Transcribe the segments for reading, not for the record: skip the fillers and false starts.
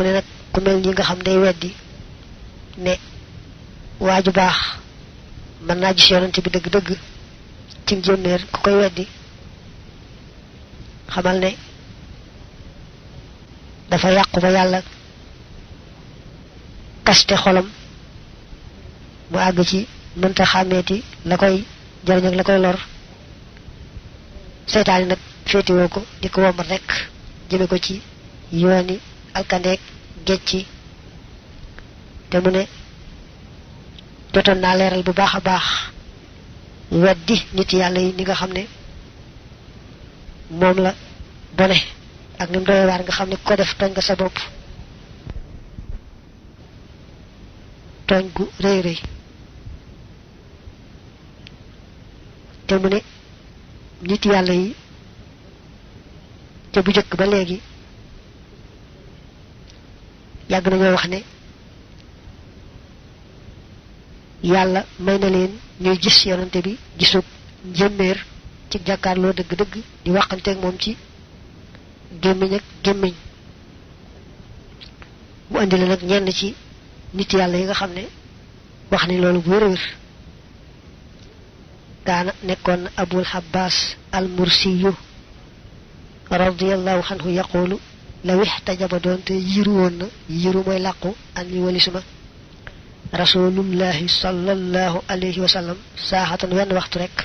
ne nag ku mel ñi nga xam day weddi ne waaju baax mën naa gis yonante bi dëgg-dëgg ci njéeméer ku koy weddi xamal ne dafa yàqu ba yàlla kaste xolam mu àgg ci mënta xàmmeeti la koy jariñ ak la koy lor seytaane nag féetiwoo ko di ko womat rekk jëme ko ci yooni alkandeeg géej te mu ne jotoon naa leeral bu baax a baax weddi nit yàlla yi ni nga xam ne moom la bone ak ni mu doy waar nga xam ne ko def tooñ nga sa bopp tooñ gu rëy rëy te mu ne nit yàlla yi te bu jëkk ba léegi yàgg nañoo wax ne yàlla may na leen ñuy gis yonante bi gisub njéeméer ci jàkkaarloo dëgg-dëgg di waxanteeg moom ci gémmiñ ak gémmiñ mu andi la nag ñenn ci nit yàlla yi nga xam ne wax ni loolu bu wér-wér kaana nekkoon na abul abbas al mursiyu radiyallahu anhu yaqulu la wixtajaba doonte yiru woon na yiru mooy làqu an mi walisuma rasulullahi sallallahu alayhi wa sallam saaxatan wenn waxtu rek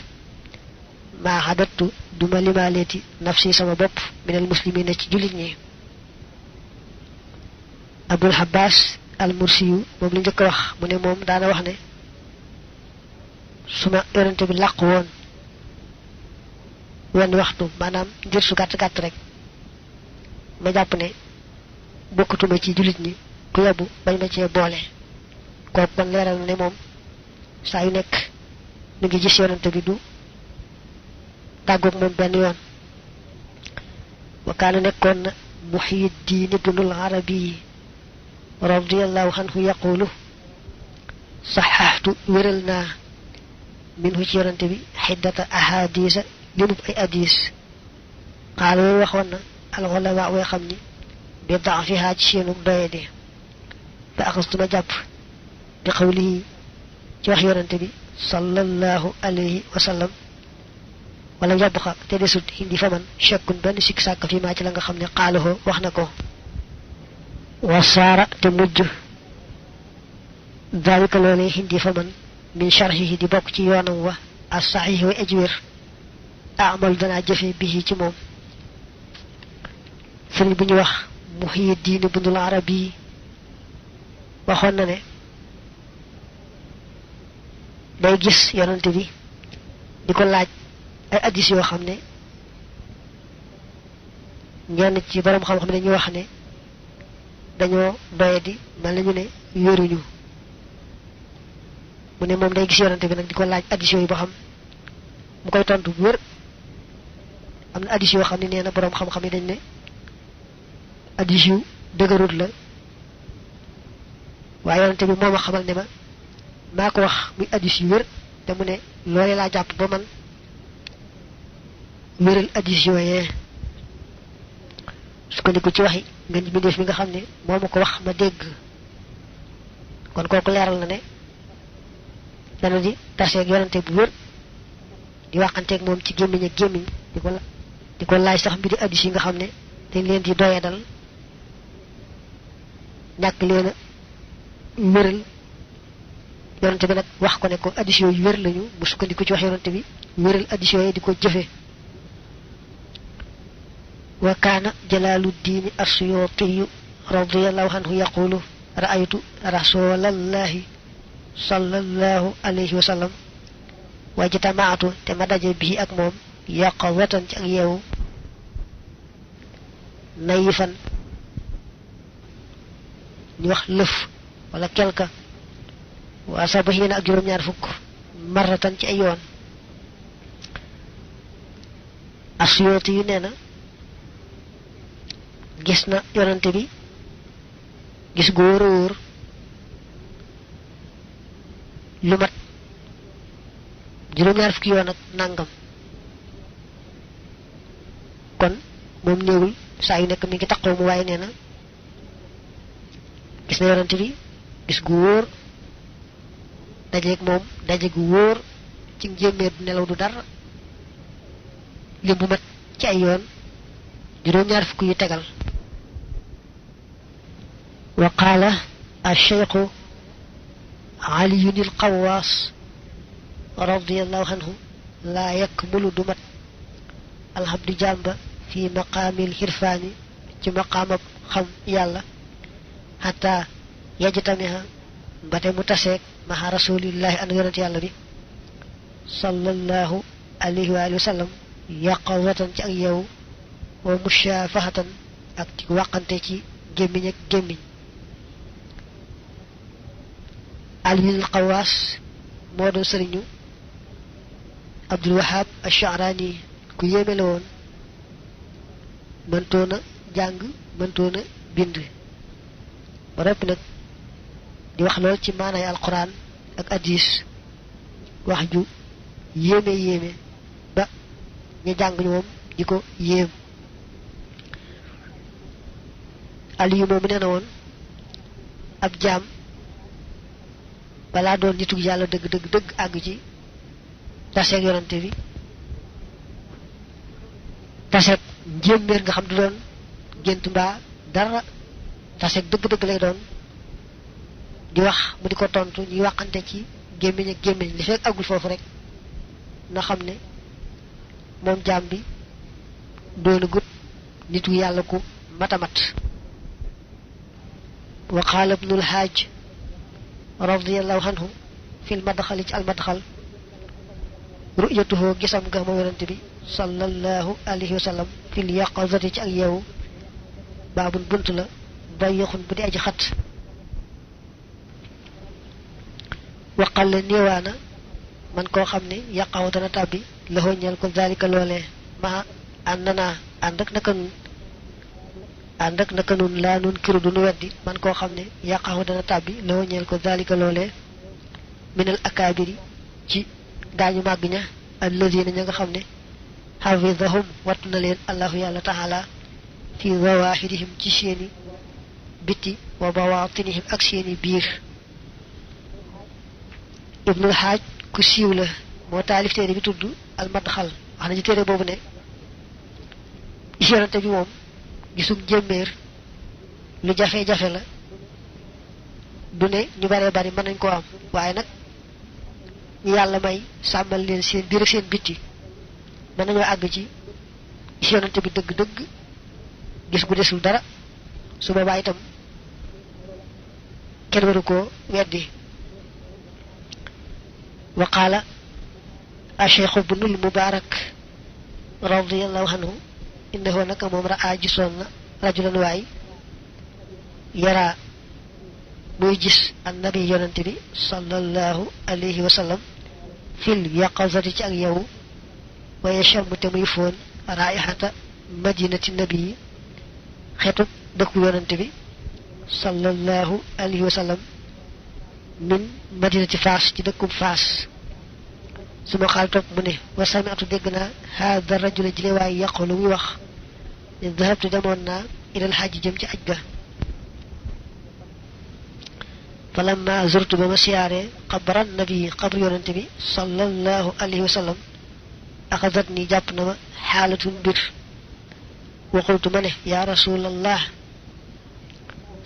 maa xadattu duma limaaleeti nafsi sama bopp minal muslimina ci jullit ñi abul abbas al mursiyu moom li njëkk a wax mu ne moom daana wax ne suma yonente bi làqu woon wenn waxtu maanaam njër su gàtt gàtt rek ma jàpp ne bokkatuma ci jullit ñi ku yebbu bañ ma cee boole kooku kon leeral na ne moom saa yu nekk mi ngi gis yonante bi du tàggoog moom benn yoon wa kaana nekkoon na Muhyiddin ibnul Arabi radiyallahu anhu yaqulu saxaxtu wéral naa minhu ci yonante bi xiddata ahadisa limub ay hadis xaala yooyu waxoon na al ulama way xam ni bi daafiha ci seenu doyadi fa axastuma jàpp bi xawlihi ci wax yonante bi sallallahu alayhi wa sallam wala yabqa te desut indi fa man chekkun benn sikk sàkk fi maa ci la nga xam ne xaalahoo wax na ko wasaara te mujj dalika loolee indi fa man min sharhihi di bokk ci yoonam wa as saxiix wa ajwér amal danaa jëfe bihi ci moom sëriñ bu ñu wax Muhyiddin ibnul Arabi waxoon na ne day gis yonante bi di ko laaj ay addis yoo xam ne ñenn ci borom xam-xam ne ñu wax ne dañoo doyadi mel nañu ne wéruñu mu ne moom day gis yonante bi nag di ko laaj addis yooyu ba xam mu koy tontu bu wér am na addis yoo xam ne nee na borom xam-xam yi dañ ne addis yu dëgërut la waaye yonante bi moo ma xamal ne ma maa ko wax muy addis yu wér te mu ne loolee laa jàpp ba man wéral addis yooyee sukkandiku ci waxi ngeen ji bindeef mi nga xam ne moo ma ko wax ma dégg kon kooku leeral na ne dana di taseeg yonante bu wér di waxanteeg moom ci gémmiñ ak gémmiñ di ko laaj sax mbiri addis yi nga xam ne dañ leen di doyadal ñàkk leen a wéral yonante bi nag wax ko ne ko addis yooyu wér lañu mu sukkandiku ci wax yonante bi wéral addis yooyu di ko jëfe wa kaana jalaaluddin as-suyuti radiyallahu anhu yaqulu ra'aytu rasulallahi sallallahu alayhi wa sallam wajtamaatu te ma daje bii ak moom yaqawatan ci ak yeewu nayifan ñu wax lëf wala quelque waa sabaxiina ak juróom-ñaar fukk marratan ci ay yoon as-Suyuti yu nee na gis na yonante bi gis gu wóor a wóor lu mat juróom-ñaar fukki yoon ak nàngam kon moom néewul saa yu nekk mi ngi taqoo mu waaye nee na gis na yonante bi gis gu wóor dajeeg moom daje gu wóor ci njéeméer du nelaw du dara lim bu mat ci ay yoon juróom-ñaar fukk yu tegal wa qaala ash-shaykhu aliyun al-qawaas radiyallahu anhu laa yakmulu du mat alhamdu jàmba fi maqaamil xirfaani ci maqaamab xam yàlla xataa yajtamiha mbate mu taseeg maha rasulillahi an yonent yàlla bi sallallahu alayhi wa alihi wa sallam yaqawatan ci ak yow wa mushafahatan ak ci wàqante ci gémmiñ ak gémmiñ aliyul qawaas moo doon sëriñu Abdul Wahab Ash-Sha'rani ku yéeme la woon mëntoona jàng mëntoona bind ba noppi nag di wax lool ci maanaay alquran ak hadis wax ju yéeme yéeme ba ñu jàng ñu moom di ko yéem Aliyu moomu nee na woon ab jaam balaa doon nitug yàlla dëgg dëgg dëgg àgg ci taseeg yonante bi taseeg njéeméer nga xam du doon gént mbaa dara taseeg dëgg-dëgg lay doon di wax mu di ko tontu ñuy waxante ci gémmiñ ak gémmiñ li fekk àggul foofu rek na xam ne moom jaam bi doona gut nitu yàlla ku matamat wa qaala ibnul haaj radiyallahu anhu fil madxali ci al madxal ru'yatuhu gisam nga ma yonante bi sallallahu alayhi wa sallam fil yaqazati ci ak yeewu baabun bunt la dayyixun bu di aji xat waqal la néewaana man koo xam ne yaqaw dana tàbbi loxo ñeel ko zalika loolee ma ànd naa ànd ak naka nun laa nun kiru du nu weddi man koo xam ne yaqaw dana tàbbi loxo ñeel ko zalika loolee minal akaabiri ci gaañu màgg ña allazina ña nga xam ne xafidahum wattu na leen allahu yàlla taala fi zawahirihim ci seeni bitti wa bawatinihim ak seeni biir ibnul xaaj ku siiw la moo taalif téere bi tudd al madxal wax na ci téere boobu ne gis yonante bi moom gisum jëmméer lu jafe-jafe la du ne ñu baree bari mën nañ koo am waaye nag ñu yàlla may sàmmal leen seen biir ak seen bitti mën nañoo àgg ci gis yonante bi dëgg-dëgg gis gu desul dara su boobaa itam kenn waru koo weddi wa qaala acheikh ibnul mubarak radiyallahu anhu innahu naka moom raa gisoon na rajulan waay yara muy gis annabi yonante bi sallallahu alayhi wa sallam fil yaqazati ci ak yow wa yashammu te muy foon raihata madinati nabi xeetu dëkku yonante bi sallallahu alayhi wa sallam min madinati faas ci dëkkub faas su ma xaal topp mu ne wa sami'tu dégg naa haada rajula jile waay yaqulu muy wax ne dahabtu demoon naa ilal xajji jëm ci aj ga falamma zurtu ba ma siyaaree xabran nabi xabru yonante bi sallallahu alayhi wa sallam axadat ni jàpp na ma xaalatun mbir wa qultu ma ne yaa rasulallah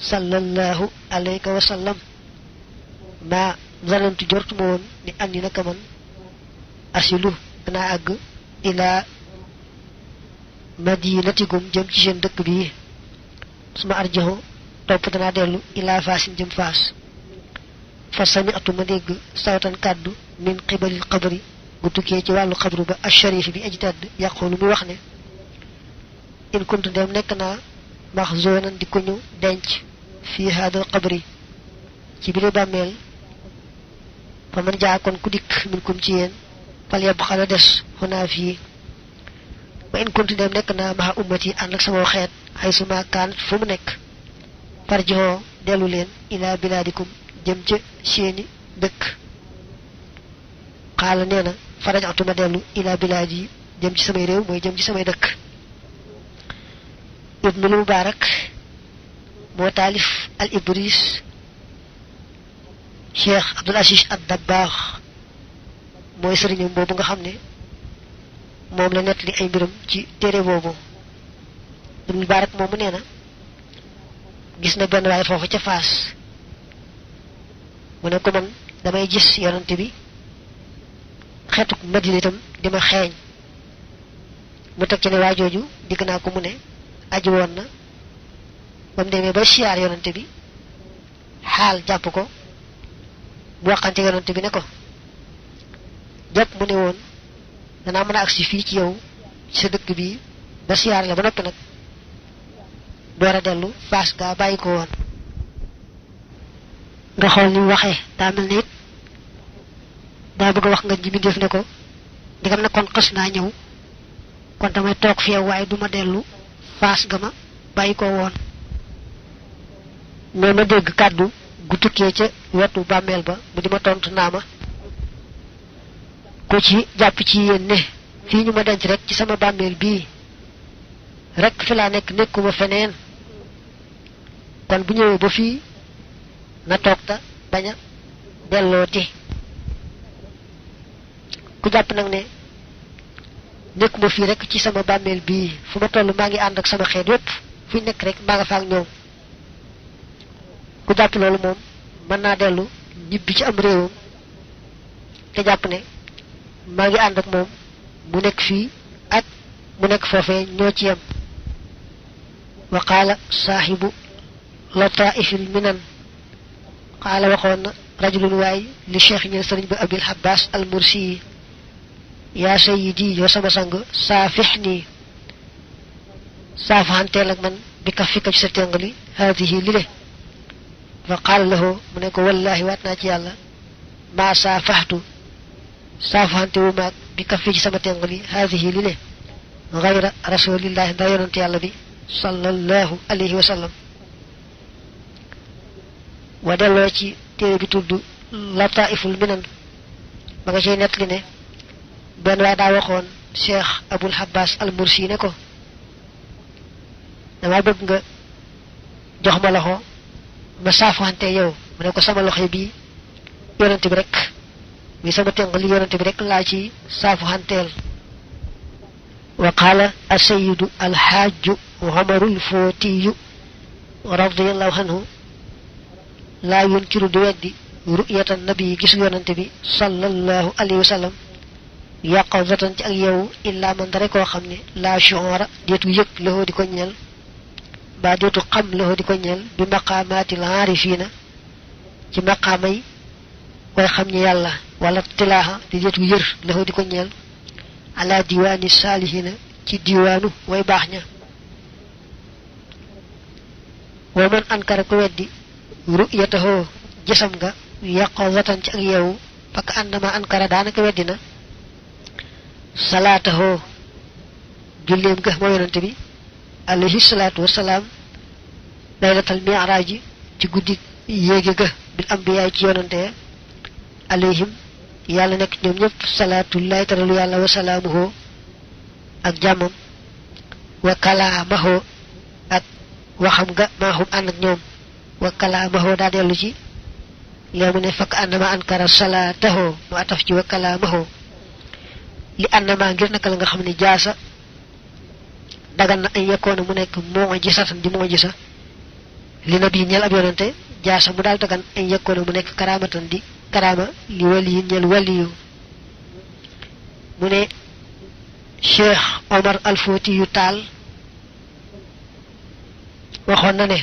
sallallahu alayka wa sallam maa zanantu jortu ma woon ni am ni naka man asilu danaa àgg ilaa madinatikum jëm ci seen dëkk bii suma arjaxu topp danaa dellu ilaa faasin jëm faas fa sami'tu ma dégg sawtan kàddu min qibalil qabri gu tukkee ci wàllu xabru ba asharif bi aji tedd yaqulu muy wax ne in kuntu dem nekk naa maxzoonan di ko ñu denc fii haadal qabri ci bile bàmmeel fa man jaakon ku dikk min kum ci yéen fal yab xala des xunaa fii wa in kuntu dem nekk naa maxa ummati ànd ak sama xeet xay suma kaanat fu mu nekk farjihoo dellu leen ilaa bilaadikum jëm ca seeni dëkk xaala nee na farajatuma dellu ilaa bilaadi yi jëm ci samay réew mooy jëm ci samay dëkk ibnul mubaarak moo taalif al Ibris Cheikh Abdul Aziz ad-Dabbaax mooy sëriñam boobu nga xam ne moom la nettali ay mbiram ci téere boobu. Ibn Mubarak moomu nee na gis na benn waaye foofu ca Faas mu ne ko man damay gis yonante bi xeetuk Madina itam di ma xeeñ mu teg ci ne waa jooju digg naa ko mu ne aji woon na ba mu demee ba siyaar yonante bi xaal jàpp ko mu waxante yonante bi ne ko jàpp mu ne woon danaa mën a agsi fii ci yow ci sa dëkk bi ba siyaar la ba noppi nag door a dellu Faas gaa bàyyi ko woon. nga xool ni mu waxee daa mel ne it daa bëgg a wax nga ji mi def ne ko digam na kon xës naa ñëw kon damay toog fi yow waaye duma dellu Faas ga ma bàyyi ko woon. mais ma dégg kàddu gu tukkee ca wetu bàmmeel ba mu di ma tontu naa ma ku ci jàpp ci yéen ne fii ñu ma denc rek ci sama bàmmeel bii rek fi laa nekk nekkuma feneen kon bu ñëwee ba fii na toog ta bañ a dellooti ku jàpp nag ne nekkuma fii rek ci sama bàmmeel bii fu ma toll maa ngi ànd ak sama xeet yépp fu ñu nekk rek maa nga fa ak ñoom ku jàpp loolu moom mën naa dellu ñibbi ci am réewam te jàpp ne maa ngi ànd ak moom mu nekk fii ak mu nekk foofee ñoo ci yem. wa qaala saaxibu lataifil minan qaala waxoon na rajulun waay li cheikh ñeen sëriñ ba abil abbas al mursi yi yaa sayyidi yow sama sang saafix nii saafaxanteel ak man bi ka fikka ci sa téngali haadihi li le fa qaala lahu mu ne ko wallaahi waat naa ci yàlla maa saafaxtu saafaxante wu maag bi ka fi ci sama téngali haadihi li le gayra rasulillahi nda yonante yàlla bi sallallahu alayhi wa sallam. wa delloo ci téere bi tudd lataiful minan ba nga cay nettali ne benn waaye daa waxoon cheikh abul abbas al mursi ne ko dama bëgg nga jox ma loxo ma saafante yow mu ne ko sama loxo bii yonante bi rek mi sama téngali yonante bi rek laa ci saafuxanteel. wa qaala as-sayyidu al-haaju Umarul Footiyu radiyallahu anhu laa yunkiru di weddi ru'yatan nabi gis yonante bi sallallahu alayhi wa sallam yaqazatan ci ak yow illaa man dara koo xam ne laa shu'ura deetu yëg loxo di ko ñeel ba deetu xam loxo di ko ñeel bi maqaamaatil aarifiina ci maqaamay koy xam ñi yàlla wala tilaaha di deetu yër loxo di ko ñeel ala diwaani saalihiina ci diwaanu way baax ña. wa man ankara ko weddi ru'yatahu gisam nga yaqazatan ci ak yow fak andama ankara daanaka weddi na salaatahu julleem ga moo yonante bi alayhi salaatu wasalaam laylatal mi'raaji ci guddi yéege ga bil ambiyaay ci yonante alayhim yàlla nekk ñoom ñëpp salaatullahi taralu yàlla wa salaamuhu ak jàmmam wa kalaamahu ak waxam nga maahum ànd ak ñoom wa kalaamahu daa dellu ci léemu ne fakk annama ankara salaatahu mu ataf ci wa kalaamahu li annama ngir naka la nga xam ne jaasa dagan na ay yekkoona mu nekk mu'jizatan di mu'jiza li nabi ñeel ab yonante jaasa mu daal dagan ay yekkoona mu nekk karaamatan di karaama li waliyin ñeel waliyu. mu ne Cheikh Omar al Fouti yu Taal waxoon na ne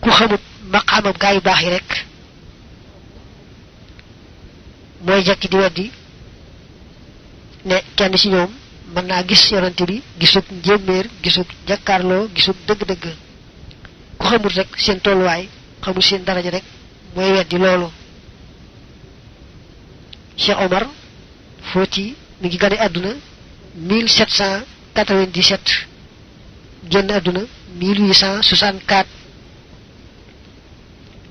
ku xamut maqaamam gaa yu baax yi rek mooy jekki di weddi ne kenn ci ñoom mën naa gis yonante bi gisub njéeméer gisub jàkkaarloo gisub dëgg-dëgg ku xamut rek seen tolluwaay xamul seen daraja rek mooy weddi loolu. Cheikh Omar Fouti mi ngi gane àdduna 1797 génn àdduna 1864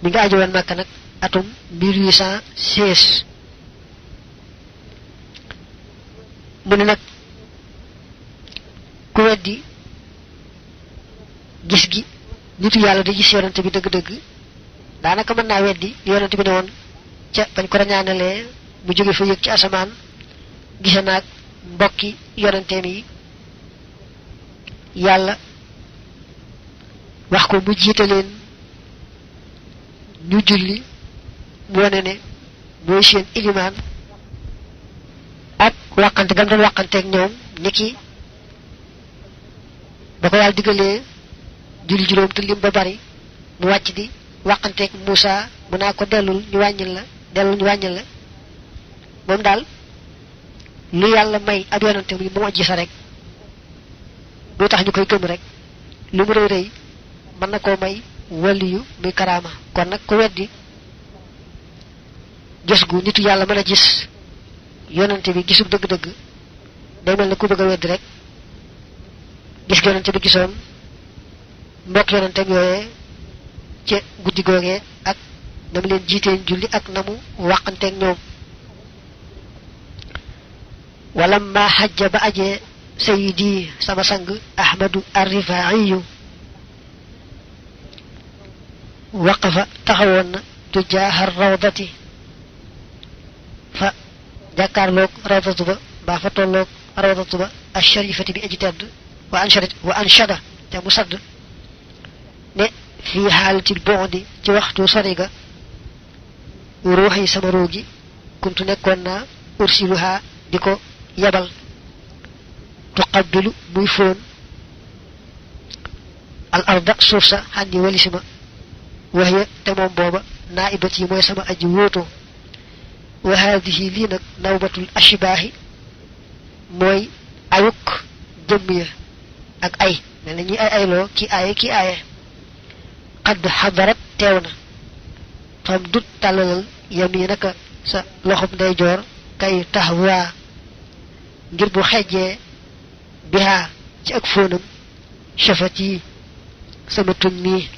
mi nga aju woon Makka nag atum 1816. mu ne nag ku weddi gis gi nitu yàlla di gis yonante bi dëgg-dëgg daanaka mën naa weddi yonante bi ne woon ca bañ ko rañaanalee mu jóge fa yëg ci asamaan gise naag mbokki yonanteem yi yàlla wax ko mu jiite leen ñu julli mu wane ne mooy seen ilimaan ak wàqante gam doon wàqanteeg ñoom niki ba ko yàlla digalee julli juróom te lim ba bari mu wàcc di wàqanteeg Muusa mu naa ko dellul ñu wàññil la moom daal lu yàlla may ab yonante bi mu gis rek lu tax ñu koy gëm rek lu mu rëy rëy mën na koo may waliyu muy karaama kon nag ku weddi gis gu nitu yàlla mën a gis yonante bi gisul dëgg-dëgg day mel ne ku bëgg a weddi rek gis gi yonante bi gisoon mbokk yonanteem yooyee ca guddi googee ak na mu leen jiiteen julli ak na mu wàqanteeg ñoom wala ma xajja ba ajee sayidi sama sang ahmadu arrifaiyu waqafa taxawoon na tujaaha rawdati fa jàkkaarloog rawdatu ba mbaa fa tolloog rawdatu ba asharifati bi aji tedd wa anshada te mu sadd ne fii xaalatil bondi ci waxtu sori ga ruuxi sama roogi kuntu nekkoon naa ursiluha di ko yabal tuqabbilu muy fóon al arda suuf sa xànni walisima waxya te moom booba naibat yi mooy sama aji wóoto wa haadihi lii nag nawbatul ashibaahi mooy ayuk jëmm ya ak ay mel na ñuy ay ayloo ki aaye xadd xadarat teew na fam dut tàllalal yaminaka sa loxob ndeyjoor kay taxawaa ngir bu xejjee bihaa ci ak fóonam shafat yi sama tuñ mii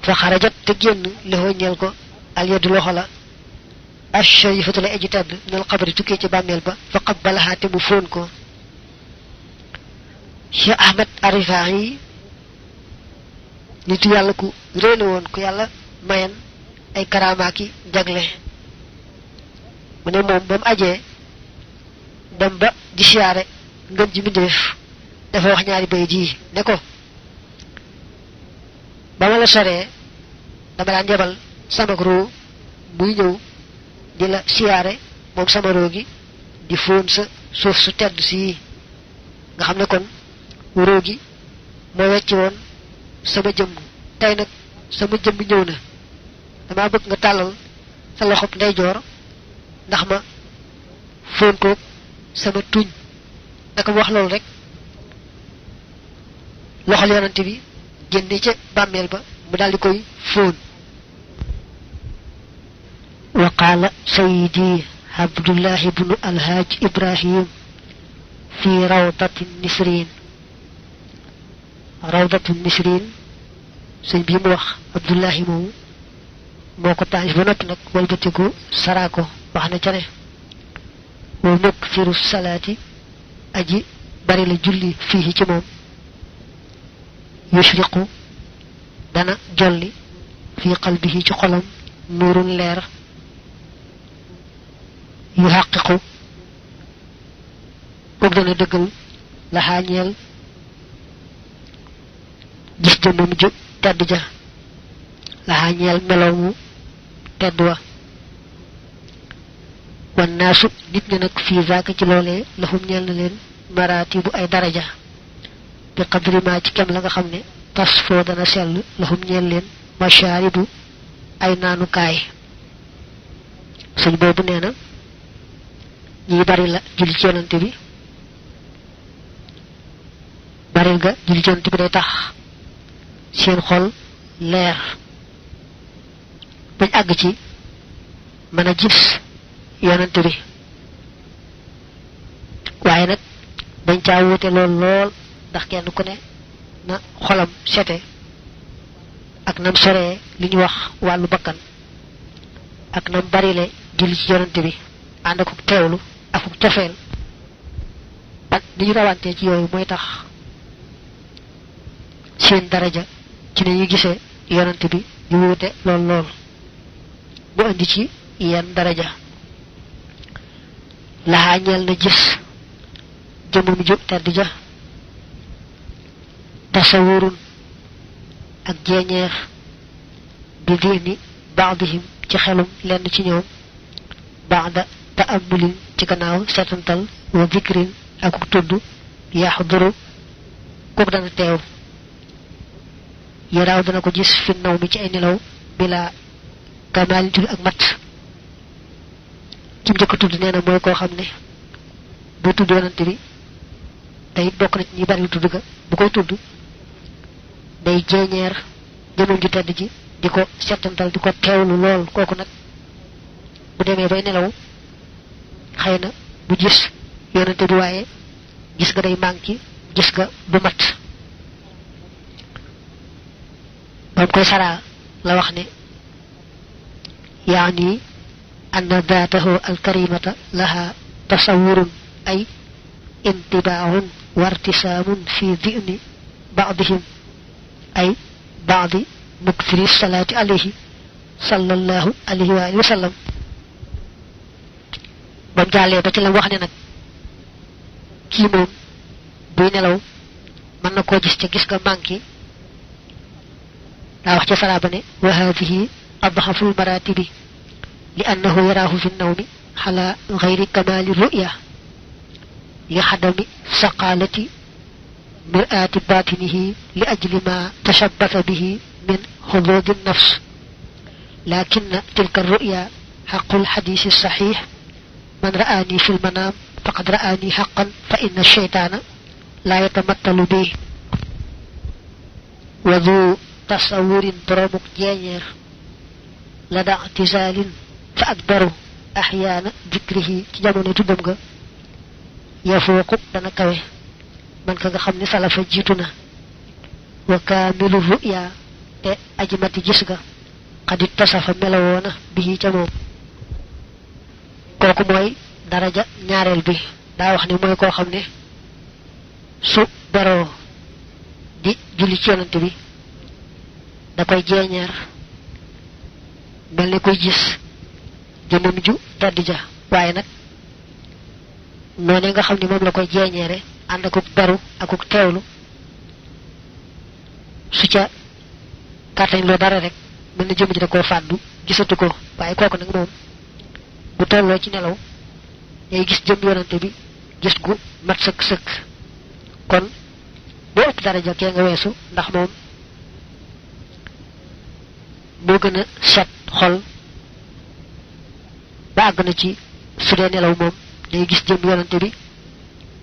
fa xarajat te génn lexoo ñeel ko alyadu loxo la asharifatu la aji tedd minal xabari tukkee ci bàmmeel ba fa qabbalahaa te mu fóon ko Cheikh Ahmed Arifaayi nitu yàlla ku réele woon ku yàlla mayen ay karaamaaki jagle mu ne moom ba mu ajee dem ba di siyaare ngën ji mbindéef dafa wax ñaari bay ji ne ko ba ma la soree dama daan yebal sama roo muy ñëw di la siyaare moom sama roo gi di fóon sa suuf su tedd si nga xam ne kon roo gi moo wecci woon sama jëmm tey nag sama jëmm ñëw na dama bëgg nga tàllal sa loxob ndeyjoor ndax ma fóon koog sama tuñ naka mu wax loolu rek loxol yonante bi génne ca bàmmeel ba mu daldi koy fóon wa qaala sayidi abdullahi bnu alhaaj ibrahim fi rawdati nisrin sëñ bii mu wax abdullahi moomu moo ko taalif ba noppi nag walbatiku saraako wax na ca ne wa mukfiru salaati aji bari la julli fii ci moom yushriqu dana jolli fii qalbihi ci xolam nuurun leer yu xaqiqu boog dana dëggal la xaañeel gis jëmmam ju tedd ja la xaañeel melow mu tedd wa wan naasu nit ñi nag fii zaaka ci loolee lahum ñeel na leen maraatibu ay daraja bi qadri ma ci kem la nga xam ne tas foo dana sell lahum ñeel leen mashaaribu ay naanukaay suñ boobu nee na ñi bari la julli ci yonante bi baril ga julli ci yonante bi day tax seen xol leer bañ àgg ci mën a gis yonante bi waaye nag dañ caa wuute lool ndax kenn ku ne na xolam sete ak nam soree li ñu wax wàllu bakkan ak nam barile julli ci yonante bi ànd ak teewlu ak cofeel ak ni ñu rawantee ci yooyu mooy tax seen daraja ci ñu gisee yonante bi di wuute lool lool bu andi ci yenn daraja laxaa ñeel na gis jëmum ju tedd ja tasawurun ak jeeñeer bi dihni baadihim ci xelum lenn ci ñoom baada ta'ammulin ci gannaaw seetantal wa zikrin ak tudd yaxduru kook dana teew yaraaw dana ko gis fi naw mi ci ay nelaw bila kamalitul ak mat kim jëkk tudd nee na mooy koo xam ne bu tudd yonante bi day bokk na ci ñi bari tudd ga bu koy tudd day jeeñeer jëmum ju tedd ji di ko settantal di ko teewlu lool kooku nag bu demee bay nelaw xëy na bu gis yonante bi waaye gis nga day manki gis nga du mat bam koy sara la wax ne yaani anna dhatahu alkarimata laha tasawwurun ay intibaa'un wartisamun fi dhihni ba'dihim ay ba'di mukthiri salati alayhi sallallahu alayhi wa sallam bam jàllee ba ci la wax ne nag kii moom buy nelaw mën na koo gis ca gis nga manqué daa wax ca sara ba ne wa hadhihi adhaful maratibi li annahu yaraahu fi nawmi ala ghayri kamali ru'ya li hadami saqalati mir'ati batinihi li ajli ma tashabbatha bihi min hudud an-nafs lakin tilka ar-ru'ya haqqu al-hadith as-sahih man ra'ani fi al-manam faqad ra'ani haqqan fa inna ash-shaytana la yatamattalu bi wa dhu tasawurin boromuk jeeñeer la da tisaalin fa akbaru axyaana dikrihi ci jamono tuddam ga yafooqu dana kawe man ka nga xam ne salafa jiitu na wa kaamilu ruya te ajmati gis ga xadit tasafa melawoona bihi ca moom kooku mooy daraja ñaareel bi daa wax ne mooy koo xam ne su beroo di julli ci yonante bi da koy jeeñeer mel ni koy gis jëmam ju tedd ja waaye nag noonu nga xam ne moom la koy jeeñeere ànd akuk beru akuk teewlu su ca kàttañ loo dara rek mel na jëm ji da koo fàddu gisatu ko waaye kooku nag moom bu tolloo ci nelaw day gis jëm yonante bi gis gu mat sëkk sëkk kon boo ëpp daraja kee nga weesu ndax moom moo gën a set xol ba àgg na ci su dee nelaw moom day gis jëm yonante bi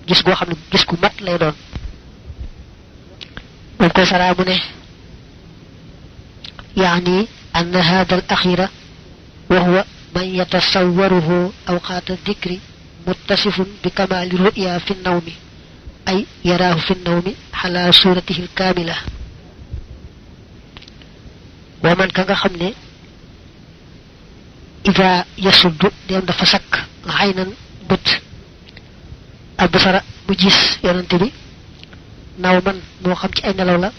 gis goo xam ne gis gu mat lay doon moom koy saraa mu ne yaani ann hada al axira wa huwa man yatasawwaruhu awqaata dikri muttasifun bi kamaali ruya fi nawmi ay yaraahu fi nawmi xala suratihi alkaamila wa man ka nga xam ne ida yasuddu dem dafa sakk xaynan bët absara mu gis yonante bi naw man moo xam ci ay nelaw la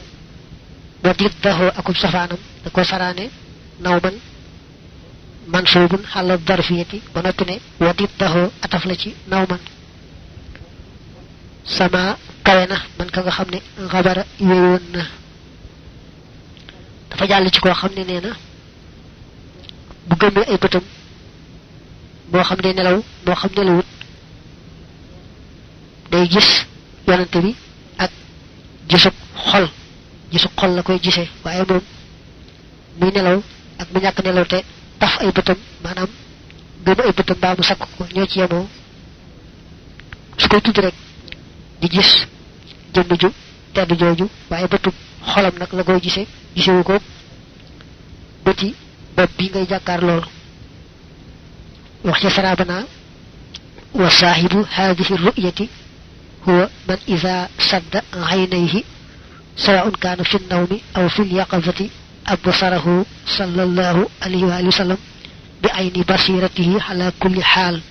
wa diddahu akub safaanam da ko saraane naw man mansuubun xala darfiyati ba noppi ne wa diddahu ataf la ci naw man sama kawe na man ka nga xam ne xabara yooyoon na dafa jàll ci koo xam ne nee na bu gëmmee ay bëtam moo xam ne nelaw moo xam nelawut day gis yonante bi ak gisug xol la koy gisee waaye moom muy nelaw ak mu ñàkk nelaw te taf ay bëtam maanaam gëm ay bëtam baa mu sakk ko ñoo ci yemoo su koy tudd rek di gis jëmm ju tedd jooju waaye bëtub xolam nag la koy gisee gisewu ko bëti bopp bi ngay jàkkaar lool wax ci sarabana wa saahibu hadihi ru'yati huwa man ida sadda aynayhi sawaun kaana fi nnawmi aw fi lyaqazati absarahu sallallahu alayhi wa sallam bi ayni basiratihi ala kulli xaal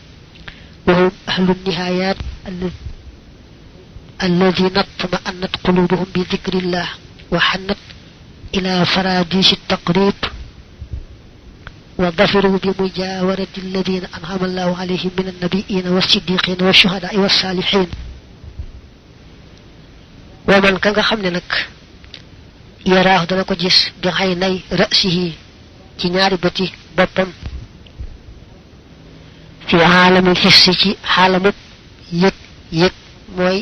wa hum ahlu nihayat alladina tma'annat qulubuhum bi dhikrillah وحنت إلى فراديس التقريب وظفروا بمجاورة الذين أنعم الله عليهم من النبيين والصديقين والشهداء والصالحين ومن كان خمنا نك يراه دنا كو جيس بعيني رأسه ci ñaari bëti boppam fi aalamil xissi ci xaalamub yëg yëg mooy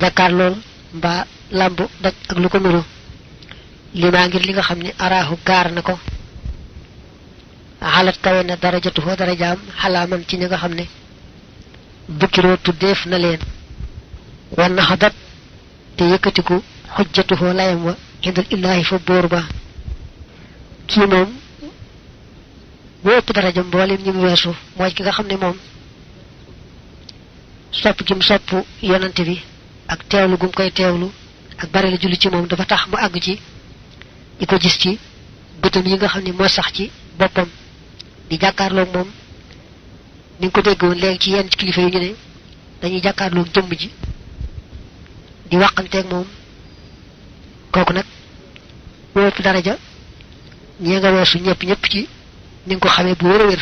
jàkkaar lool mbaa làmb daj ak lu ko nuru limaa ngir li nga xam ne araahu gaar na ko xalat kawe na darajatu foo darajaam xalaaman ci ña nga xam ne bukkiroo tuddeef na leen wan na xadat te yëkkatiku xujjatu foo layam wa indal illaahi fa bóor ba kii moom moo ëpp daraja mboolem ñi mu weesu mooy ki nga xam ne moom sopp gi mu sopp yonante bi ak teewlu gum koy teewlu ak bari la julli ci moom dafa tax mu àgg ci di ko gis ci bëtam yi nga xam ne moo sax ci boppam di jàkkaarloog moom ni nga ko déggoon léegi ci yenn kilifa yi ñu ne dañuy jàkkaarloog jëmm ji di waxanteeg moom kooku nag moo ëpp daraja ñi nga weesu ñëpp ñëpp ci ni nga ko xamee bu wér a wér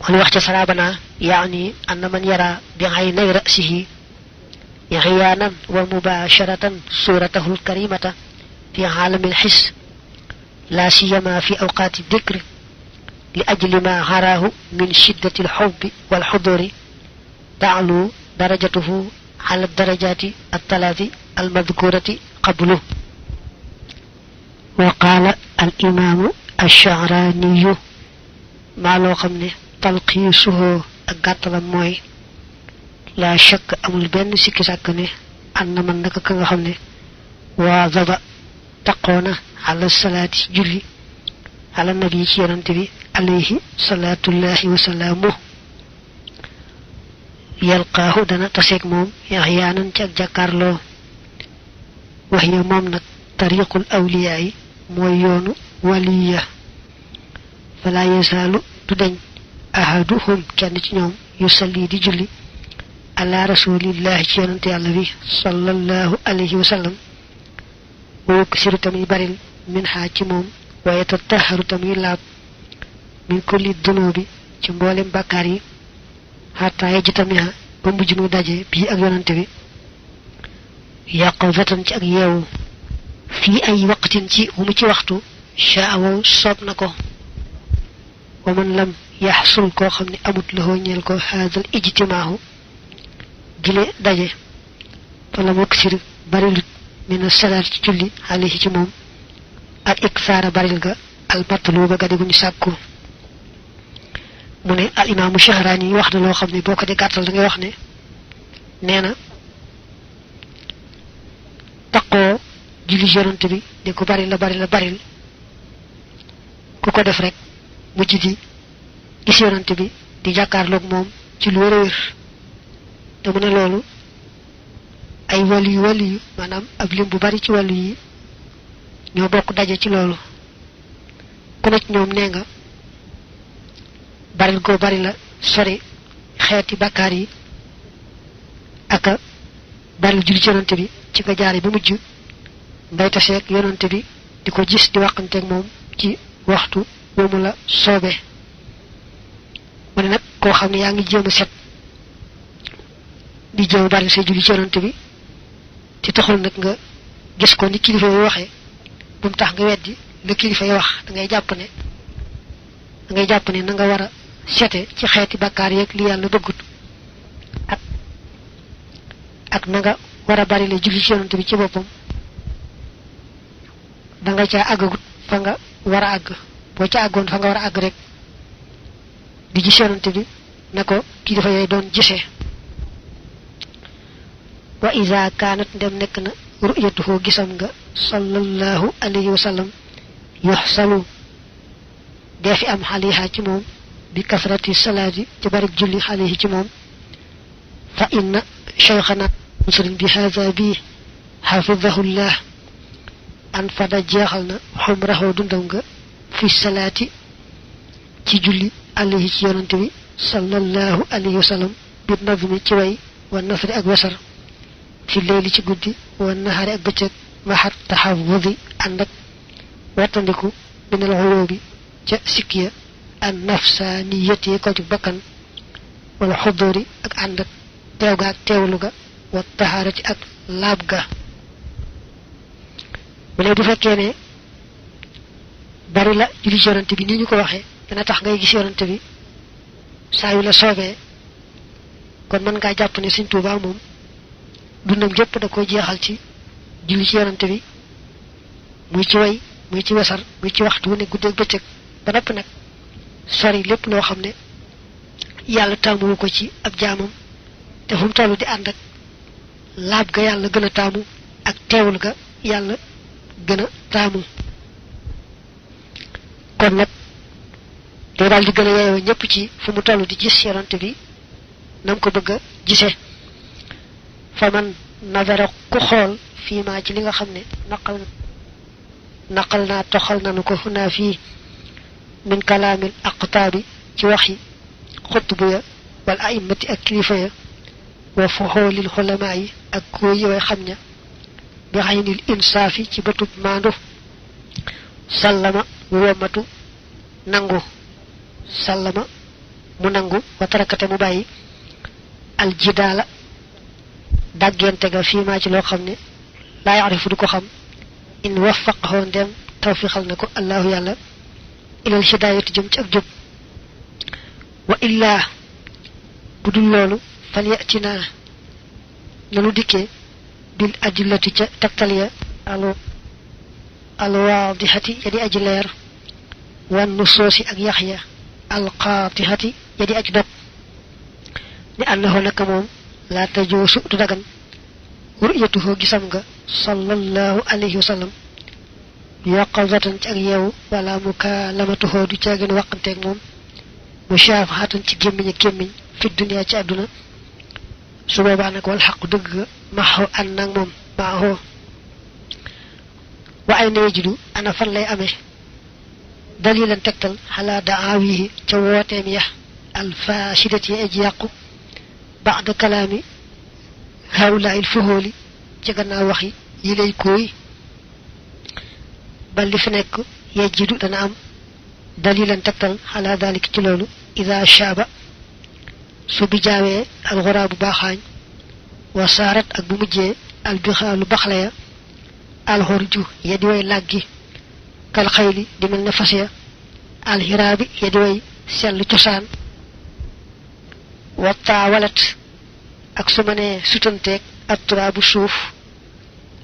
wala wax ca sarabana yaani anna man yara bi aynay ra'sihi ihyanan wa mubasharatan suratahu alkarimata fi aalamil his la siyama fi awqati dhikr li ajli ma harahu min shiddati alhubbi wal huduri ta'lu darajatuhu ala darajati الثلاث المذكورة قبله وقال الإمام الشعراني ما لو خمني تلقيسه أقاتل موي لا شك أمul benn sikki sàkk ne أن من naka ka nga xam ne واظب تقونا على الصلاة julli على النبي ci yonante bi عليه صلاة الله وسلامه يلقاه دنا تسيك موم يحيانا ci ak jàkkaarloo وهي moom nag طريق الأولياء mooy yoonu waliya fala yasaalu du dañ ahaduhum kenn ci ñoom yu salli di julli ala rasulillahi ci yonante yàlla bi sallallahu alayhi wa sallam wa yuksiru tamuy baril min xaa ci moom wa yatataharu tamuy laab min kulli dunubi ci mboolem bàkkaar yi xataa yajtamiha ba mujj muy daje bii ak yonante bi yaqazatan ci ak yeewu fii ay waqtin ci mu ci waxtu shaawo soob na ko wa man lam yaxsul koo xam ne amut lahoo ñeel ko haadal ijtimaahu gile daje fala muksir barilut mina salaat ci julli alayhi ci moom ak iksaara baril ga al matluba ga diguñu sàkku mu ne al imaamu Shahraani wax na loo xam ne boo ko di gàttal da ngay wax ne nee na taqoo julli yonante bi di ko baril ku ko def rek mujj di gis yonante bi di jàkkaarloog moom ci lu wér a wér te mu ne loolu ay waliyu maanaam ab lim bu bari ci wàllu yi ñoo bokk daje ci loolu ku nekk ñoom nee nga baril goo bari la sori xeeti bàkkaar yi aka baril julli ci yonante bi ci nga jaare ba mujj mbay taseeg yonante bi di ko gis di waxanteeg moom ci waxtu moomu la soobe mu ne nag koo xam ne yaa ngi jéem a set di jéem bari say julli ci yonante bi ci taxul nag nga gis ko ni kilifa yi waxee bu mu tax nga weddi la kilifa yi wax da ngay jàpp ne na nga war a sete ci xeeti bàkkaar yeeg li yàlla bëggut ak na nga war a bari la julli ci yonante bi ci boppam da nga caa àggagut fa nga war a àgg boo ca àggoon fa nga war a àgg rek di gis yonante bi ne ko kilifa yooyu doon gisee wa iza kaanat ndem nekk na ru'yatuhu gisam nga sallallahu alayhi wa sallam yuxsalu deefi am xaliha ci moom bi kasrati salaati ci bari julli alayhi ci moom fa inna cheikhana muslim bi haza bi xafidahullah an fada jeexal na xumrahu dundam nga fi salaati ci julli alayhi ci yonante bi sallallahu alayhi wa sallam bi nazmi ci way wa nasri ak wesar fi leeli ci guddi wa nahaari ak bëccëg maxat taxawudi ànd ak wattandiku minal xuyóobi ca sikkiya an nafsaaniyati ko ci bakkan wala xudóori ak ànd ak teew ga ak teewlu ga wa taxaarati ak laab ga bu lee bu fekkee ne bari la julli ci yonante bi ni ñu ko waxee dana tax ngay gis yonante bi saa yu la soobee kon mën ngaa jàpp ne Sëriñ Tuubaa moom dundam gépp da koy jeexal ci julli ci yonante bi muy ci way muy ci wesar muy ci waxtu wu ne guddeeg bëccëg ba noppi nag sori lépp loo xam ne yàlla taamuwu ko ci ab jaamam te fu mu toll di ànd ak laab ga yàlla gën a taamu ak teewul ga yàlla gën a taamu kon nag day daal di gën a yeeyoo ñëpp ci fu mu toll di gis yonante bi nam ko bëgg a gisee fa man nadara ku xool fii maa ci li nga xam ne naqal naa toxal nanu ko naa fii min kalaamil aqtaabi ci waxi xutbu ya wala a'immati ak kilifa ya wa fuxoolil xulamaa yi ak koo yi way xam ña bi xaynil insaafi ci bëtub maandu sallama womatu nangu sallama mu nangu wa tarakate mu bàyyi aljidaala dàggente ga fii maa ci loo xam ne laa yaarifu du ko xam in waffaqahu ndem tawfiqal na ko allahu yàlla ilal hidaayati jëm ci ak jub wa illaa bu dul loolu fal yatina nanu dikkee bil adillati ca taktal ya alwaadihati ya di aji leer wan nusoosi ak yax ya alqaatihati ya di aji dog ni annahu naka moom laa tajoosu du dagan ru'yatuhu gisam nga sallallahu alayhi wa sallam yaqazatan ci ak yeewu wala mukaalamatuhu du caagin waqanteeg moom mushaafaxatan ci gémmiñ ak gémmiñ fi dunya ci àdduna su boobaa nag wal xaqu dëgg ga maxoo ànd nag moom maaxoo wa ay na yajidu ana fan lay amee dalilan tegtal xalaa daawihi ca wooteem ya alfasidati ya aji yàqu baada kalaami hawlaay fuhooli ci gannaaw waxi yi lay kooy bal li fi nekk yajidu dana am dalilan tegtal xalaa dalik ci loolu ida shaaba su bi jaawee alxuraabu baaxaañ wa saarat ak bu mujjee albixaalu baxla ya alxorju ya di way làggi kal xayli di mel ne fas ya alxiraabi ya di way sell cosaan wattaa walat ak su ma nee sutanteeg atturaabu suuf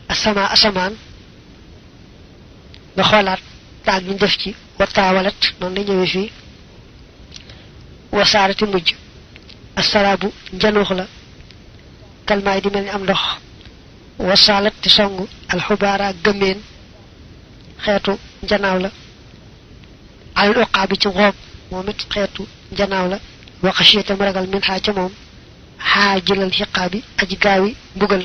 asamaan nga xoolaat taag ñu def ci wattaa walat noonu la ñëwee fii wasaarati mujj asaraabu njanuux la kalmaay di mel ni am ndox wasaalat ti song alxubaara gëmmeen xeetu njanaaw la alal oqaa bi ci xoob moom it xeetu njanaaw la waxasiyata mu ragal min xaa ca moom xaa jëlal xiqaa bi aji gaawi mbugal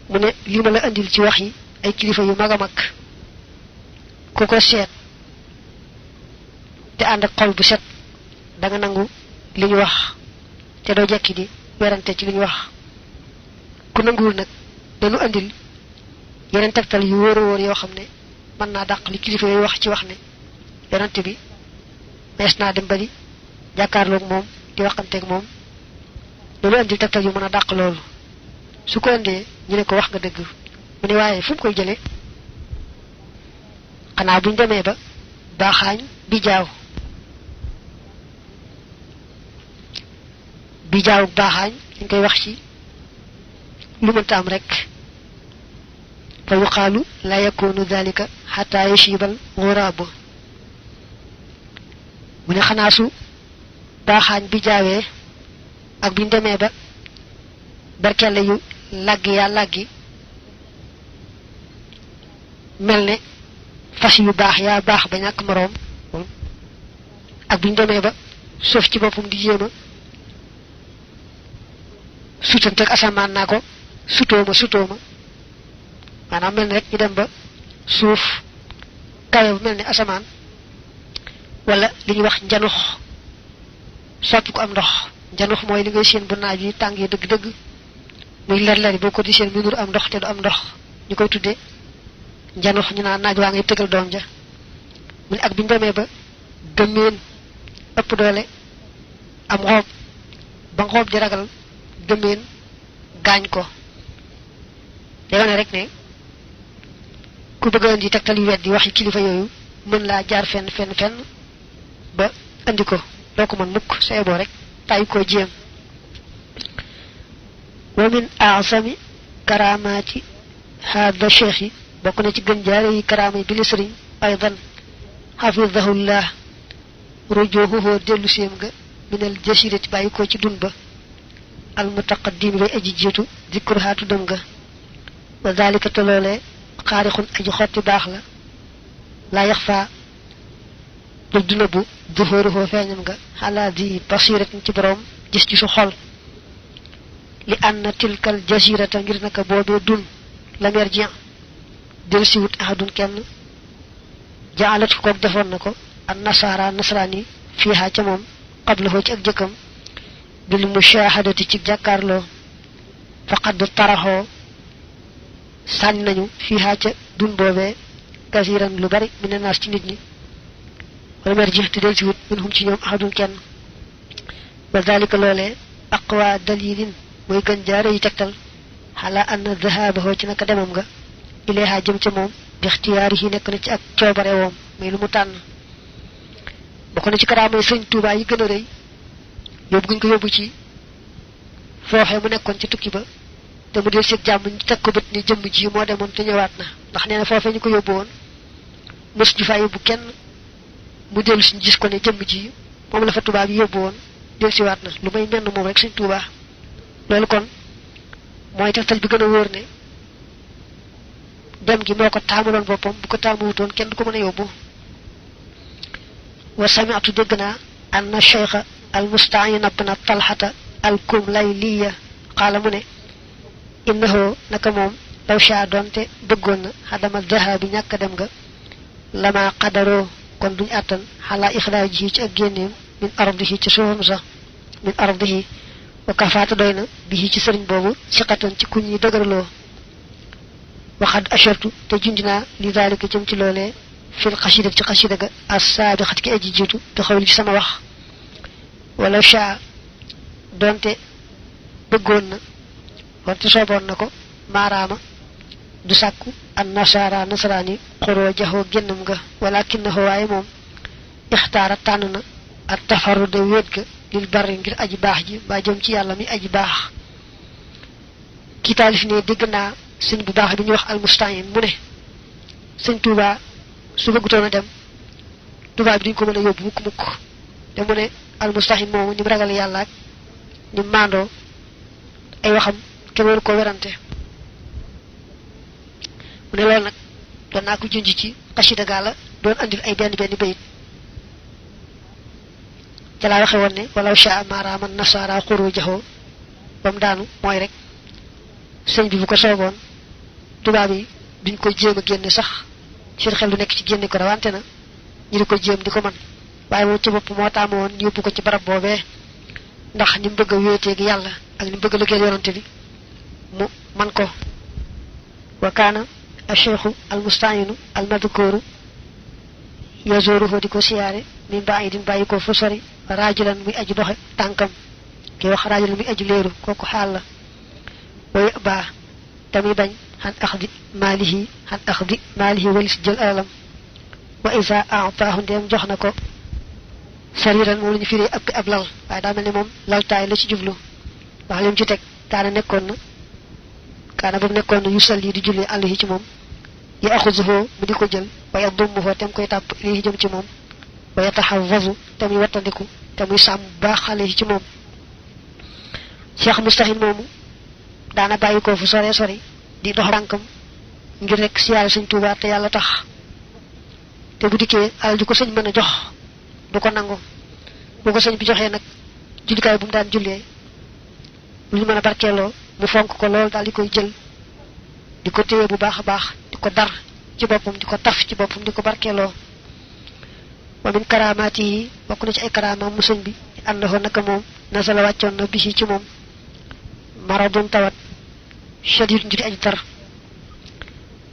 mu ne li ma la andil ci wax yi ay kilifa yu mag a mag ku ko seet te ànd ak xol bu set da nga nangu li ñu wax te doo jekki di werante ci li ñu wax ku nanguwul nag dañu andil yeneen tegtal yu wóor a wóor yoo xam ne mën naa dàq li kilifa yooyu wax ci wax ne yonante bi mees naa dem ba di jàkkaarloog moom di waxanteeg moom dañu andil tegtal yu mën a dàq loolu su ko andee ñu ne ko wax nga dëgg mu ne waaye fu mu koy jëlee xanaa buñ demee ba baaxaañ bi jaaw baaxaañ dañ koy wax ci lu mënta am rek fa yuqaalu la yakunu dalika xata yashibal xuraabu mu ne xanaa su baaxaañ bi jaawee ak biñ demee ba berkelle yu làggi yaa làggi mel ne fas yu baax yaa baax ba ñàkk moroom ak biñ demee ba suuf ci boppam di jéema sutante ak asamaan naa ko sutooma maanaam mel ni rek ñu dem ba suuf kawe bu mel ni asamaan wala li ñuy wax njanux soppi ko am ndox njanux mooy li ngay séen bu naaj yi tàngee dëgg-dëgg muy leer boko di seen mi nur am ndox te du am ndox ñu koy tuddé njanox ñu naan naaj waa ngay tegal doom ja mu ak biñu demee ba gëmmeen ëpp doole am xoob ba xoob di ragal gëmmeen gaañ ko day wane rek ne ku bëgg andi tegtal yu weddi waxi kilifa yooyu mën laa jaar fenn ba andi ko doo ko mën mukk sa eboo rek tay ko jéem wa min a'zami karamati hada cheikh yi bokk na ci gën jaare yi karaama yi bi li sëriñ aydan hafizahullah rujuhuhu dellu seem ga minal jasirati bàyyi ko ci dun ba al mutaqaddim bay aji jiitu zikruha tuddam ga wa dalika te loolee xaarixun aji xotti baax la yaxfa du duna bu duhóoruhoo feeñam nga xalaa di basiratin ci borom gis ci su xol li anna tilkal jasirata ngir naka boobee dun lam yarji del si wut ahadun kenn jaalat ko defoon na ko an nasara nasrani fiha ca moom qablahu ci ak jëkkam bil mushahadati ci jàkkaarloo faqad taraxoo sànni nañu fiha ca dun boobee kasiran lu bari min naas ci nit ñi wala marji te del si wut minhum ci ñoom ahadun kenn wa dalika loolee aqwa dalilin mooy gën jaare yi tegtal xala anna dhahabahu ci naka demam nga ilayha jëm ca moom bi ixtiyaarihi nekk na ci ak coobare woom muy lu mu tànn bokk na ci karaamay sëñ Tuubaa yi gën a rëy yóbbu guñ ko yóbbu ci fooxee mu nekkoon ci tukki ba te mu del seeg jàmm ñu teg ko bët ni jëmm ji moo demoon te ñëwaat na ndax nee na foofee ñu ko yóbbu woon mës ju faa yóbbu kenn mu dellu si gis ko ne jëmm ji moom la fa tubaab yi yóbbu woon del siwaat na lu may menn moom rek sëñ Tuubaa loolu kon mooy tegtal bi gën a wóor ne dem gi moo ko taamuloon boppam bu ko taamuwutoon kenn du ko mën a yóbbu wa sami'tu dégg naa anna cheikha al musta'in ibn talhata al kumlayliya qaala mu ne innahu naka moom law sha donte bëggoon na xadama dhahabi ñàkk dem nga lama qadaroo kon duñ àttan xalaa ixraajihi ci ak génneem min ardihi ci suufam sax min ardihi wa kafaata doy na bihi ci sëriñ boobu siqatan ci kuñ yi dëgërloo waxad ashartu te junjinaa li daalika jëm ci loolee fil xasida ci xasida ga as-saabiqat ki aji jiitu te xawli ci sama wax wala sha donte bëggoon na wante sooboon na ko maaraama du sàkku an nasara nasaraani xuroo jaxoo génnam nga walakinahu waaye moom ixtaara tànn na ak tafarruda wéet ga lil bari ngir aji baax ji mbaa jëm ci yàlla mi aji baax ki taalif ne dégg naa sëñ bu baax bi ñuy wax almustahin mu ne sëñ Tuubaa su bëggutoon a dem Tuubaa bi duñ ko mën a yóbbu mukk te mu ne almustahin moomu ni mu ragal yàlla ak ni mu maandoo ay waxam kenn waru ko werante mu ne loolu nag doon naa ko junj ci xasida gaa la doon andil ay benn bayit ca laa waxe woon ne walaw shaa maaraaman nasaara xurujahu ba mu daanu mooy rek sëñ bi bu ko sooboon tubaab yi duñ ko jéem a génne sax seen xel du nekk ci génne ko rawante na ñu di ko jéem di ko man waaye moom ci bopp moo taamu woon ñu yóbbu ko ci barab boobee ndax ni mu bëgg a wéeteeg yàlla ak ni mu bëgg a liggéeyal yonante bi mu man ko wa kaana acheikhu almustainu almadkuru yazuruhu di ko siyaare min baidin bàyyi ko fu sori rajulan muy aji doxe tànkam ki wax rajulan muy aji léeru kooku xaal la way baa tamit bañ xan axdi maalihi walis jël alalam wa isa ataahu ndeem jox na ko sariran moom la ñu firee ab lal waaye daa mel ne moom laltaay la ci jublu wax lim ci teg kaana ba mu nekkoon na yusalli di julli àll yi ci moom ya axuzuhu mu di ko jël wa yadummuhu tem koy tàpp lii jëm ci moom wa yataxawazu te muy wattandiku te muy sàmm baax xale yi ci moom Cheikh Mustahin moomu daana bàyyi ko fu sore sori di dox rànkam ngir rek siyaare sëñ Tuubaa te yàlla tax te bu dikkee alal ju ko sëñ mën a jox du ko nangu bu ko sëñ bi joxee nag jullikaay bu mu daan jullee lu ñu mën a barkeeloo mu fonk ko lool daal di koy jël di ko téye bu baax a baax di ko dar ci boppam di ko taf ci boppam di ko barkeeloo wa min karaamaati yi bokk na ci ay karaamaam mu sëñ bi àndaxoo naka moom nasala wàccoon na bisi ci moom maradun tawat shadid njudi aji tar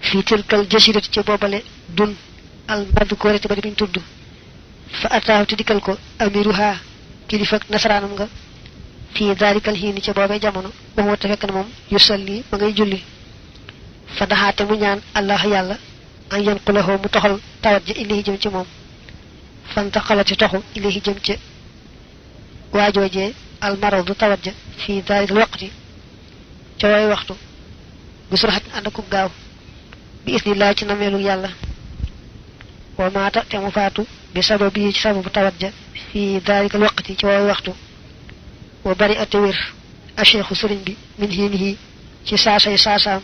fi tilkal jasirati ci boobale dun al madkurati bari biñ tudd fa ataahu te dikkal ko amiruha kilifak nasaraanam nga fi dalikal hiini ci boobee jamono ba mu wata fekk na moom yusalli ma ngay julli fa daxaate mu ñaan allah yàlla an yanqulahu mu toxal tawat ja ilayhi jëm ci moom fantaqalati toxu ilayhi jëm ci waajoojee al maradu tawat ja fi dalikal waqti ca way waxtu bi suraxatin ànd akub gaaw bi isnillah ci nameelu yàlla wa maata te mu faatu bi sababi ci sababu tawat ja fi dalikal waqti ci way waxtu wa bari ate wér a cheikhu sëriñ bi min hiinihi ci saasay saasaam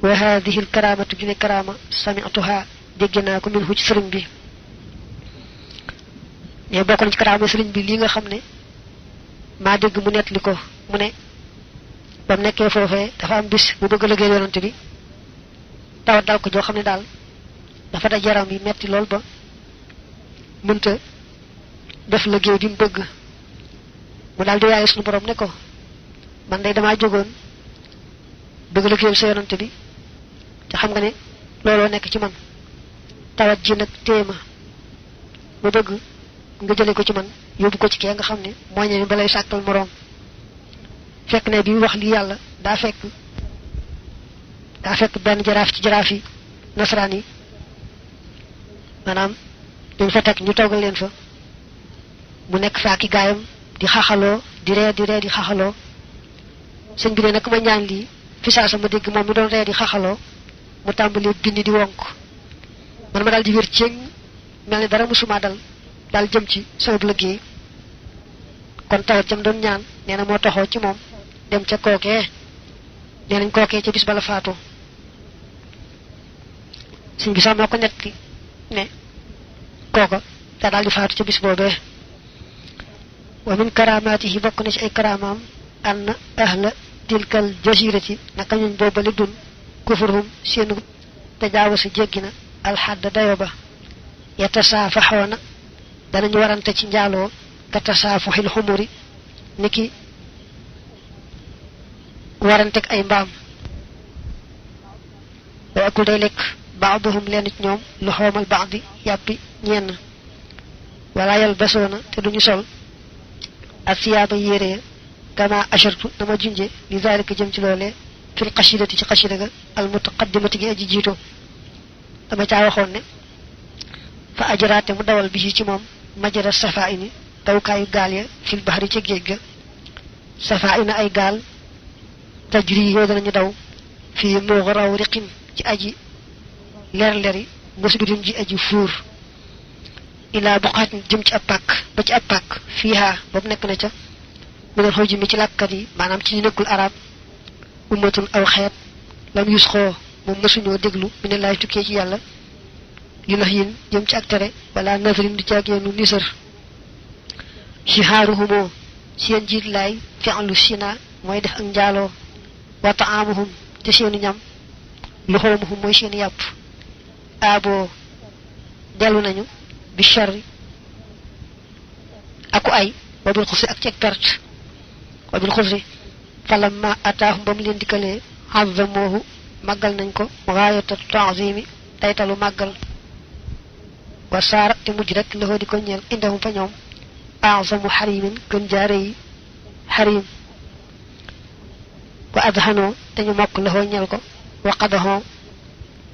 wa hadihi al karamatu june karama sami'tuha dégg naa ko min hu ci sëriñ bi ne bokk na ci karama sëriñ bi lii nga xam ne maa dégg mu nettali ko mu ne ba mu nekkee foofee dafa am bis bu bëgg a liggéey yonante bi tawat dal ko joo xam ne daal dafa daj yaram yi metti lool ba mënta def liggéey bi mu bëgg mu daal di waaye suñu borom ne ko man day damaa jógoon bëgg liggéeyal sa yonante bi te xam nga ne looloo nekk ci man tawat ji nag téema mu bëgg nga jële ko ci man yóbbu ko ci kee nga xam ne mooy ñëw balay sàkkal moroom fekk ne bi wax li yàlla daa fekk benn jaraaf ci jaraaf yi nasaraan yi maanaam dañ fa teg ñu toogal leen fa mu nekk fa ki gaayam di xaxaloo di ree di xaxaloo sëñ bi ne nag ma ñaan lii fi saa sama dégg moom mi doon ree di xaxaloo mu tàmbali bind di wonk man ma daal di wér ceeñ mel ni dara musuma dal jëm ci sama liggéey kon tawat jam doon ñaan nee na moo taxoo ci moom dem ca kookee nee nañ kookee ca bis bala faatu sëñ bi sax moo ko netti ne kooka daa daal di faatu ca bis boobee wa min karamatihi bokk na ci ay karamaam ann ahla tilkal jasirati naka ñuñ boobale dun kufurhum seenu tajaawasa jéggi na alxadda dayo ba yatasaafaxoona danañu warante ci njaaloo ka tasaafuxil xumuri niki warantek ay mbaam wa akul day lekk baaduhum leen ci ñoom lu xoomal baadi yàppi ñenn wala yalbasoona te duñu sol asiyaaba yére kama ashartu dama junje li zalika jëm ci loolee fil xasidati ci xasida ga al mutaqaddimati gi aji jiito dama caa waxoon ne fa ajaraate mu dawal bi ci moom majara safa ini dawkaayu gaal ya fil bahri ci géej ga safa ina ay gaal tajri yoo danañu daw fii mughraw riqin ci aji leer-leri musbidin ji aji fuur ilaa buqaatin jëm ci ab pàkk ba ci ab pàkk fiiha ba mu nekk na ca mu doon xëy mi ci làkkat yi maanaam ci ñu nekkul arab ummatun aw xeet lam yus xoo moom mësuñoo déglu mi ne laay tukkee ci yàlla yu nax yin jëm ci ak tere wala nazarin di jaageenu nisër shihaaruhumoo seen jiit laay fi'lu sina mooy def ak njaaloo wa ta'amuhum te seeni ñam luxoomuhum mooy seeni yàpp aaboo dellu nañu bi charri aku ay wa bil xusri ak ci perte wa bil xusri falamma ataahum ba mu leen dikkalee azamoohu màggal nañ ko gaayata ta'zimi taytalu màggal wa saara te mujj rek loxoo di ko ñeel indahum fa ñoom azamu xarimin gën jaare yi xarim wa adhanoo te ñu mokk loxoo ñeel ko wa qadahoo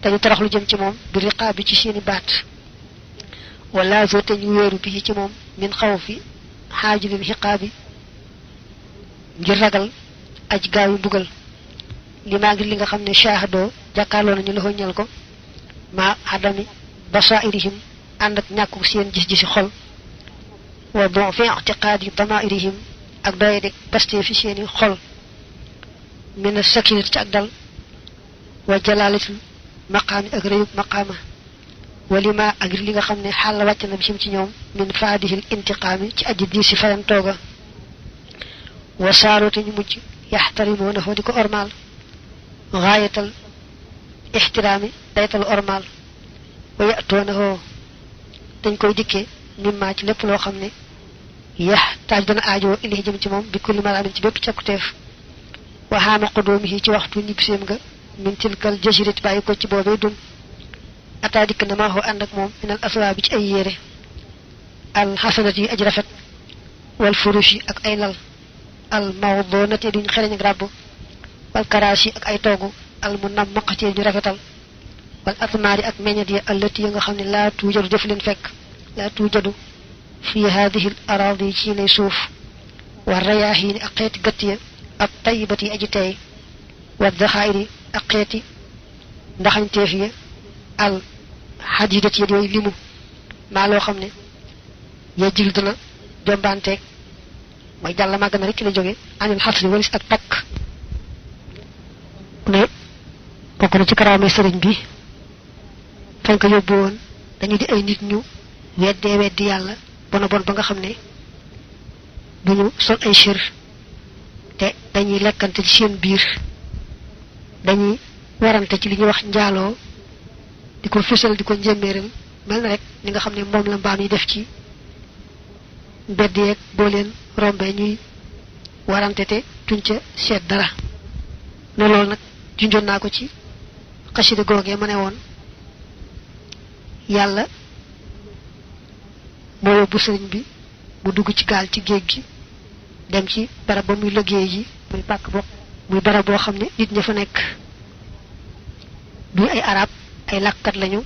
te ñu toroxlu jëm ci moom bi riqaabi ci seeni baat wala zo te ñu wéeru bi ci moom min xaw fi xaajilil xiqaabi ngir ragal aj gaawi mbugal li maa ngi li nga xam ne shahadoo jàkkaarloo nañu loxo ñal ko ma adami basairihim ànd ak ñàkku seen gis-gisi xol wa bon fi i'tiqaadi damairihim ak doye de paste fi seeni xol min sakinat ci ak dal wa jalalatul maqaami ak réyub maqaama walima ak li nga xam ne xàll wàcc na bisim ci ñoom min faadihil intiqaami ci aji di si fayan tooga wa saaro te ñu mujj yaxtarimoona foo di ko ormaal gaayatal ixtiraami daytalu ormaal wa yatoona hoo dañ koy dikkee mimmaa ci lépp loo xam ne yax taaj dana aajoo ilay jëm ci moom bi kulli malaamin ci bépp cakkuteef waxaama qudoomihi ci waxtu ñibseem nga min tilkal jasirat bàyyi ko ci boobee dun ataa dikk na maa xoo ànd ak moom minal aswaa bi ci ay yére al xasanat yi aj rafet wal furush yi ak ay lal al mawdonati duñ xereñ ak ràbb wal karaasi ak ay toogu al mu nam maqatee ñu rafetal wal atmaari ak meññet ya allati ya nga xam ne laa tuujadu def leen fekk laa tuujadu fi hadihi al aradi ci lay suuf wa rayaahiini ak xeeti gëtt ya ak tayibat yi aji teey wa daxaayiri ak xeeti ndaxañteef ya al xadidat ya yooyu limu maa loo xam ne ya jil dina jombanteeg mooy jàll màgg na rek ci la jóge anil xasri walis ak takk ne bokk na ci karaame sëriñ bi fañ ko yóbbu woon dañu di ay nit ñu weddi yàlla bona bon ba nga xam ne duñu sol ay sër te dañuy lekkante ci seen biir dañuy warante ci li ñuy wax njaaloo di ko fësal di ko njëmmeeral mel na rek ni nga xam ne moom la mbaam yi def ci mbedd yeeg boo leen rombee ñuy warante te duñ ca seet dara ne loolu nag junjoon naa ko ci xasida googee ma ne woon yàlla moo yóbbu sëriñ bi mu dugg ci gaal ci géej gi dem ci barab ba muy liggéey ji muy pàkk bo muy barab boo xam ne nit ña fa nekk duy ay arab ay làkkat lañu